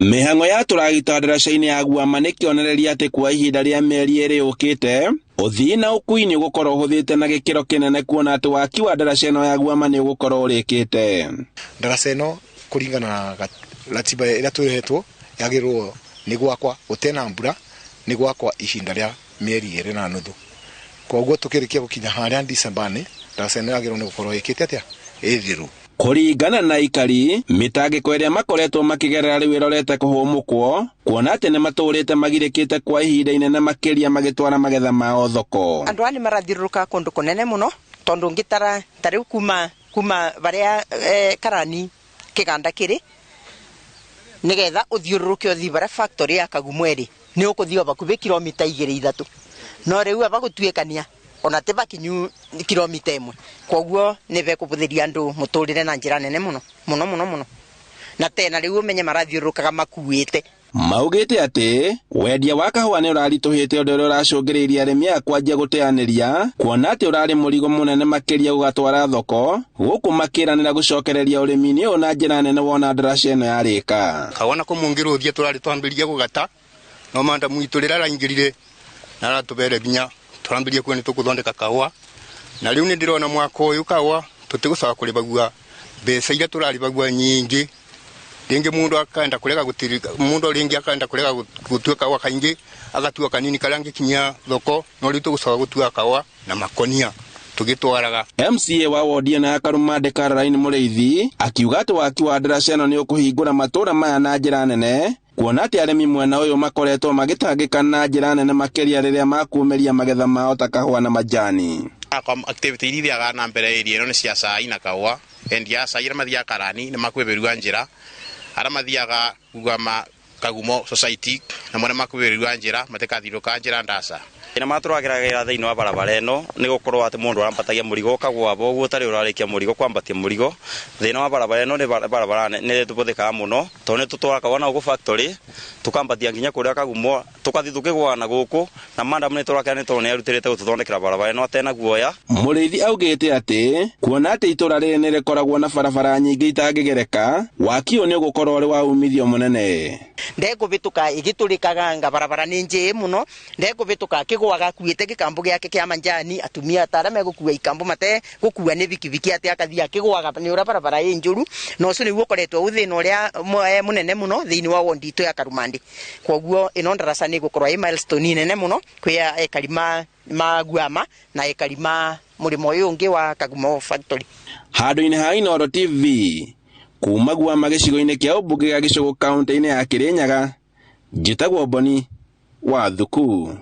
Mĩhang'o ya tũragita ndaraca-inĩ ya Guama nĩ kĩonereria atĩ kwa ihinda rĩa mĩeri ĩrĩ yũkĩte, ũthii na ũkui nĩ ũgũkorwo ũhũthĩte na gĩkĩro kĩnene kuona atĩ waki wa ndaraca ĩno ya Guama nĩ ũgũkorwo ũrĩkĩte. Ndaraca ĩno kũringana na ratiba ĩrĩa twĩhetwo yagĩrĩrwo nĩ gwakwa gũtena mbura nĩ gwakwa ihinda rĩa mĩeri ĩrĩ na nuthu. Koguo tũkĩrĩkia gũkinya harĩa December-inĩ, ndaraca ĩno yagĩrĩrwo nĩ gũkorwo ĩkĩte atĩa? Ĩthiru. Kũringana na aikari, mĩtangĩko ĩrĩa makoretwo makĩgerera rĩu ĩrorete kũhũmũkwo, kuona atĩ nĩ matũrĩte magirĩkĩte kwa ihinda inene makĩria magĩtwara magetha mao thoko. Andũ aya nĩ marathiũrũrũka kũndũ kũnene mũno tondũ ngĩtara ta rĩu kuma baria karani kĩganda kĩrĩ nĩgetha ũthiũrũrũke ũthiĩ baria factory ya Kagumo ĩrĩ nĩ ũkũthiĩ o bakubĩ kilomita igĩrĩ ithatũ, no rĩu aba gũtuĩkania ona ti bakinyu kilomita ĩmwe, koguo nĩ bekũbũthĩria andũ mũtũrĩre na njĩra nene mũno mũno mũno mũno, na tena rĩu ũmenye marathiũrũrũkaga makuĩte. Maugĩte atĩ wendia wa kahũa nĩ ũraritũhĩte ũndũ ũrĩa ũracũngĩrĩirie arĩmi aya kwanjia gũteanĩria, kuona atĩ ũrarĩ mũrigo mũnene makĩria gũgatwara thoko, gũkũ makĩranĩra gũcokereria ũrĩmi-inĩ ũyũ na njĩra nene wona ndaraca ĩno yarĩka. Kahũa nako mũngĩrũthia tũrarĩ twambĩrĩria gũgata, no manda mwitũ rĩrĩa araingĩrire na aratũbere binya tũrambĩrĩria kuona nĩ tũkũthondeka kahũa, na rĩu nĩ ndĩrona mwaka ũyũ kahũa tũtigũcoka kũrĩbagua mbeca iria tũrarĩbagua nyingĩ. Rĩngĩ mũndũ akaenda kũrega gũtirika, mũndũ rĩngĩ akaenda kũrega gũtua kahũa kaingĩ, agatua kanini karĩa angĩkinyia thoko, no rĩu tũgũcoka gũtua kahũa na makonia tũgĩtwaraga. MCA wa wodi ĩno ya Karumande Caroline Mũrĩithi akiuga atĩ waki wa ndaraca ĩno nĩ ũkũhingũra matũũra maya na njĩra nene, kuona atĩ arĩmi mwena ũyũ makoretwo magĩtangĩka na njĩra nene makĩria rĩrĩa makumĩria magetha mao ta kahũa na majani. Akwa activity iria ithiaga na mbere area ĩno nĩ cia cai na kahũa. Endia a cai arĩa mathiaga karani nĩ makwĩbĩrua njĩra, arĩa mathiaga Guama Kagumo Society namo nĩ makwĩbĩrua njĩra, matikathiũrũrũka njĩra ndaca. Ĩna matũrageragĩra thĩinĩ wa barabara ĩno nĩ gũkorwo atĩ mũndũ arambatagia mũrigo ũkagũa abo ũguo ũtarĩ ũrarĩkia mũrigo kwambatia mũrigo. Thĩna wa barabara ĩno nĩ barabara nĩ tũbũthĩkaga mũno tondũ nĩ tũtwaraga kahũa na gũkũ factory tũkambatia nginya kũrĩa Kagumo tũkathiĩ tũkĩgũaga na gũkũ, na madam nĩ tũrakena nĩ tondũ nĩ erutĩrĩte gũtũthondekera barabara ĩno atena guoya. Mũrĩithi augĩte atĩ kuona atĩ itũra rĩrĩ nĩ rĩkoragwo na barabara nyingĩ itangĩgereka, waki ũyũ nĩ ũgũkorwo ũrĩ wa umithio mũnene. Ndekũbĩtũka ĩgĩtũrĩkaga nga barabara nĩ njĩĩ mũno, ndekũbĩtũka akĩgũaga akuĩte gĩkambo gĩake kĩa manjani, atumia ta arĩa megũkua ikambo mate gũkua nĩ bikibiki atĩ akathiĩ akĩgũaga nĩ ũrĩa barabara ĩ njũru, na ũcio nĩguo ũkoretwo wĩ thĩna ũrĩa mũnene mũno thĩinĩ wa wondi itũ ya Karumande. Koguo ĩno ndaraca nĩ ĩgũkorwo ĩ milestone nene mũno kwĩ ekari ma Guama na ekari ma mũrĩmo ũyũ ũngĩ wa Kagumo factory. Handũ-inĩ ha Inooro TV kuma Guama gĩcigo-inĩ kĩa ũmbunge gĩa Gĩcũgũ kaũntĩ-inĩ ya Kĩrĩnyaga, njĩtagwo Boni wa Thuku.